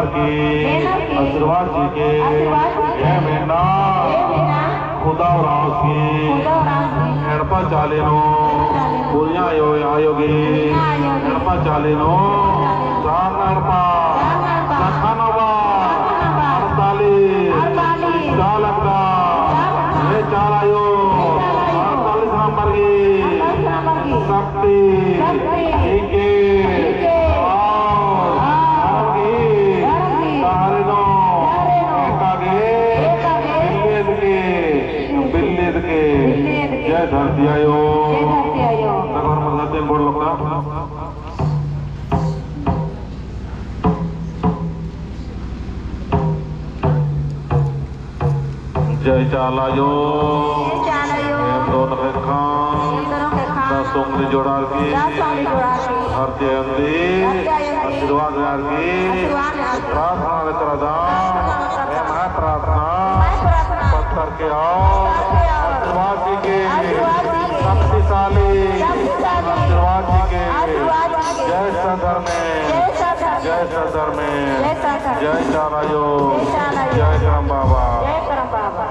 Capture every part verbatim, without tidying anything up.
की आशीर्वाद चिके, आशीर्वाद चिके। ए मेन्ना, ए मेन्ना, खुदा राम की, खुदा राम की, एड़पा चाली नू, एड़पा चाली नू, पुनिया आयो, आयो गे, पुनिया आयो गे, एड़पा चाली नू, एड़पा चाली नू, सरना एड़पा, सरना एड़पा, सखा नंबर, सखा नंबर, अड़तालीस, अड़तालीस, इजता लगदम, इजता लगदम, ए चाला आयो, ए चाला आयो, अड़तालीस नंबर की, अड़तालीस नंबर की, शक्ति, शक्ति, चिके, चिके, और, और, धर्म की, धर्म की, डहरे नू, डहरे नू, एका गे, एका गे, बिल्लेद के, बिल्लेद के, बिल्लेद के, जय धरती आयो, जय धरती आयो। तब हर मदद दिन बोल लगता। जय चाला आयो। जय चाला आयो। एम दोनों के खान। एम दोनों के खान। दस उंगली जोड़ार की। दस उंगली जोड़ार की। हर जयंती। हर जयंती। आशीर्वाद यार की। आशीर्वाद यार की। प्रार्थना लेकर आदा। प्रार्थना लेकर आदा। एम है प्रार्थना। एम है प्रार्थना। पत्थर के आओ। पत्थर के आओ। आशीर्वाद चिके। आशीर्वाद चिके। शक्तिशाली। शक्तिशाली। आशीर्वाद चिके। आशीर्वाद चिके। जय सधर्मे। जय सधर्मे। जय सधर्मे। जय सधर्मे। जय चाला आयो। जय चाला आयो। जय करम बाबा। जय करम बाबा।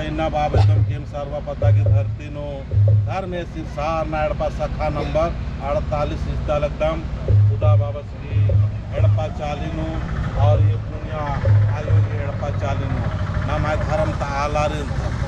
इन्ना बाबे तुम केम सरवा पद्दा की धरती नू धर्मेस सरना एड़पा सखा नंबर अड़तालीस इजता लगदम खुदा बाबस गही एड़पा चाली नू और ये पुनिया आयो गही एड़पा चाली नू नम्है धर्म ता आलारिन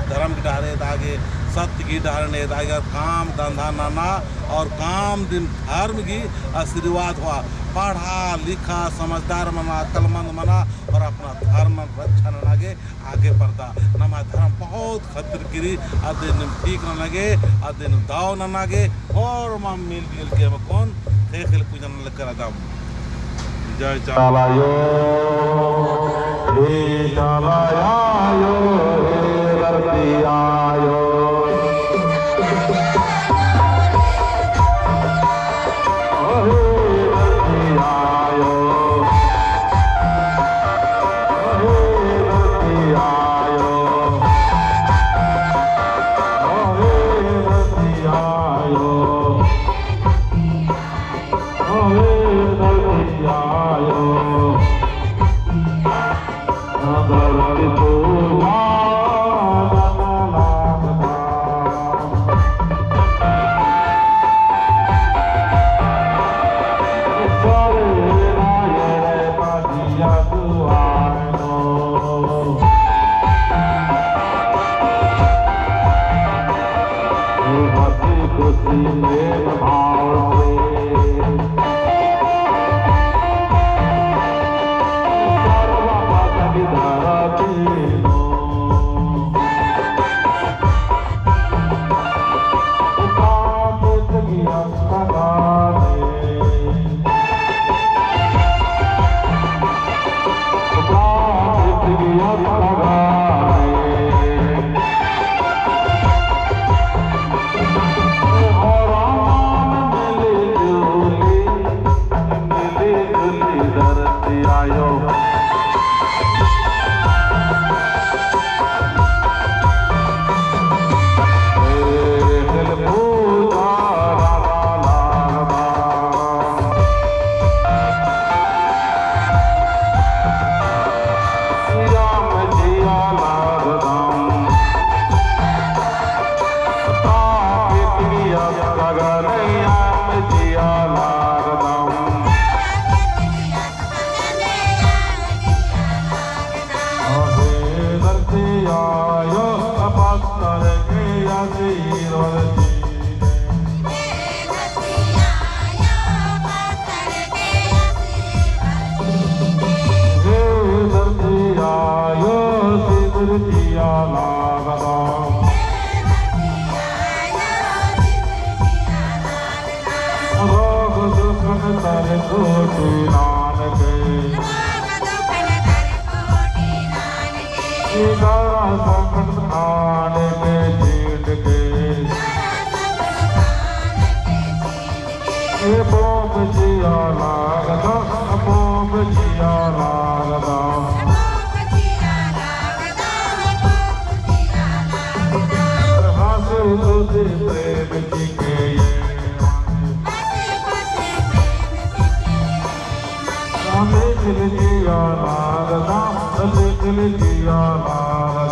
धर्म की डहरे एदा गे सत्य की डहरे एदा गे काम धंधा नना और काम दिन धर्म की आशीर्वाद होआ। पढ़ा लिखा समझदार मना अक्लमंद मना और अपना धर्म रक्षा नना गे आगे परदा। नम्है धर्म बहुत खतिर किरी, अदिन नीम ठीक नना गे, अदिन नीम दव नना गे, और मा मिलजुल के मकोन ख़ेख़ेल पूजा नना लगदम। जय चाला आयो, हे चाला आयो, हे धरती आयो। आयो पत्थर के आशीर्वाद दीने। हे धरती आयो सिंदूर चिआ लागदम। रोग दुखन तर कोटि नानके। इदारा संकट खाने के छींट के। ए पोम चिआ लागदम, पोम चिआ लागदम। हंसी खुशी प्रेम चिके ये। मिखिल चिआ लागदम, मिखिल चिआ लागदम।